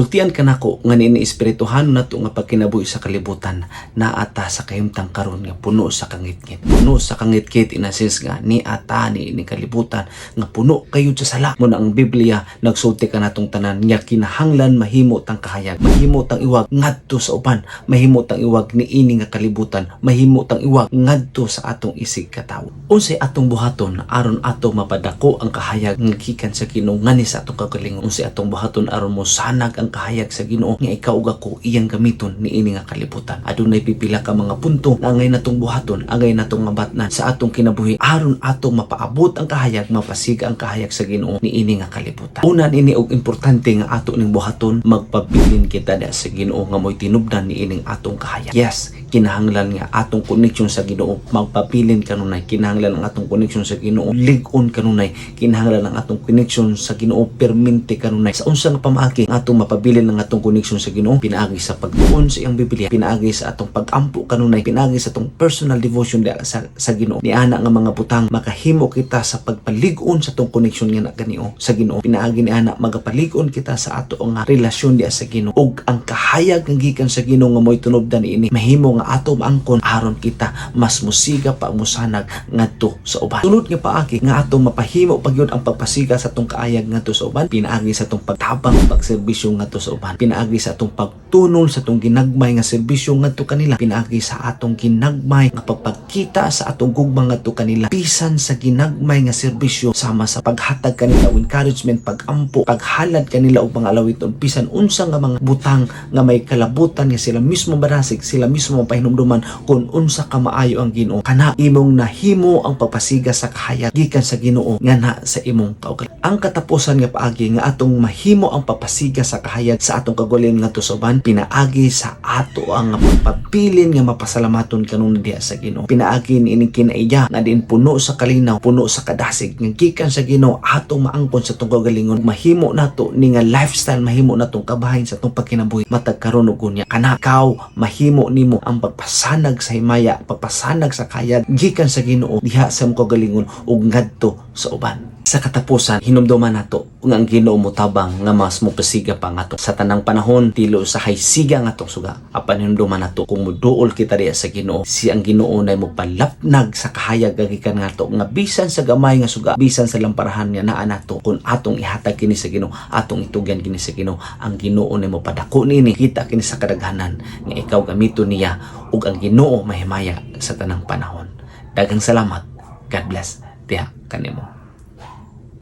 Sultian kanako nga niini espirituhanon nato nga pagkinabuhi sa kalibutan, naa ta sa kahimtang karon nga puno sa kangitngit. Puno sa kangitngit in a sense nga naa ta niini kalibutan nga puno kayo sa sala. Mao na ang Biblia nagsulti kanatong tanan nga kinahanglan mahimo tang kahayag, mahimo tang iwag ngadto sa uban, mahimo tang iwag niini nga kalibutan, mahimo tang iwag ngadto sa atong isig katawo. Unsay atong buhaton aron ato mapadako ang kahayag nga gikan sa Ginoo ngani sa atong kaugalingon? Unsay atong buhaton aron mosanag ang kahayag sa Ginoo nga ikaw ug ako iyang gamiton niini nga kalibutan? Adunay pipila ka mga punto nga angay natong buhaton, angay natong mabatnan sa atong kinabuhi aron ato mapaabot ang kahayag, mapasiga ang kahayag sa Ginoo niini nga kalibutan. Una niini og importante nga ato ning buhaton, magpabilin kita diha sa Ginoo nga mo'y tinubdan niining atong kahayag. Yes, kinahanglan nga atong connection sa Ginoo magpabilin kanunay, kinahanglan ang atong connection sa Ginoo lig-on kanunay, kinahanglan ang atong connection sa Ginoo permente kanunay. Sa unsa nga pamaagi ang atong mapabilin ang atong connection sa Ginoo? Pinaagi sa pagtuon sa iyang Biblia, pinaagi sa atong pagampo kanunay, pinaagi sa atong personal devotion diha sa Ginoo. Niana nga mga butang, makahimo kita sa pagpalig-on sa atong connection nga na kanio sa Ginoo. Pinaagi niana, magapalig-on kita sa ato nga relasyon diha sa Ginoo, ug ang kahayag nga gikan sa Ginoo nga mo'y tinubdan niini, mahimo nga ato maangkon aron kita mas musiga pa, musanag ngadto sa uban. Sunod nga paagi nga ato mapahimo pagyud ang pagpasiga sa atong kaayag ngadto sa uban, pinaagi sa atong pagtabang, pagserbisyo ngadto sa uban, pinaagi sa atong pagtunol sa atong ginagmay nga serbisyo ngadto kanila, pinaagi sa atong ginagmay nga pagpagkita sa atong gugma ngadto kanila bisan sa ginagmay nga serbisyo, sama sa paghatag kanila og encouragement, pagampo, paghalad kanila og mga alawiton, bisan unsa nga mga butang nga may kalabutan nga sila mismo madasig, sila mismo mapahinumduman kung unsa ka maayo ang Ginoo. Kana, imong nahimo ang pagpasiga sa kahayag gikan sa Ginoo nga na sa imong kaugalingon. Ang katapusan nga paagi nga atong mahimo ang pagpasiga sa kahayag sa atong kaugalingon ngadto sa uban, pinaagi sa ato ang pagpabilin nga mapasalamaton kanunay diha sa Ginoo. Pinaagi niining kinaiya nga diin puno sa kalinaw, puno sa kadasig nga gikan sa Ginoo, atong maangkon sa atong kaugalingon. Mahimo nato ni nga lifestyle, mahimo natong kabahin sa atong pagkinabuhi matag karon ug unya. Kana, ikaw mahimo nimo ang pagpasanag sa himaya, pagpasanag sa kahayag gikan sa Ginoo diha sa imong kaugalingon ug ngadto sa uban. Sa katapusan, hinumduman nato nga ang Ginoo motabang nga mas mopasiga pa nga sa tanang panahon, dili usahay siga nga atong suga. Apan hinumduman nato, kung moduol kita diha sa Ginoo, si ang Ginoo nay mopalapnag sa kahayag gikan nato nga bisan sa gamay nga suga, bisan sa lamparahan nga naa nato, kung atong ihatag kini sa Ginoo, atong itugyan kini sa Ginoo, ang Ginoo nay mopadako niini, kita kini sa kadaghanan nga ikaw gamiton niya, ug ang Ginoo mahimaya sa tanang panahon. Daghang salamat. God bless diha kanimo.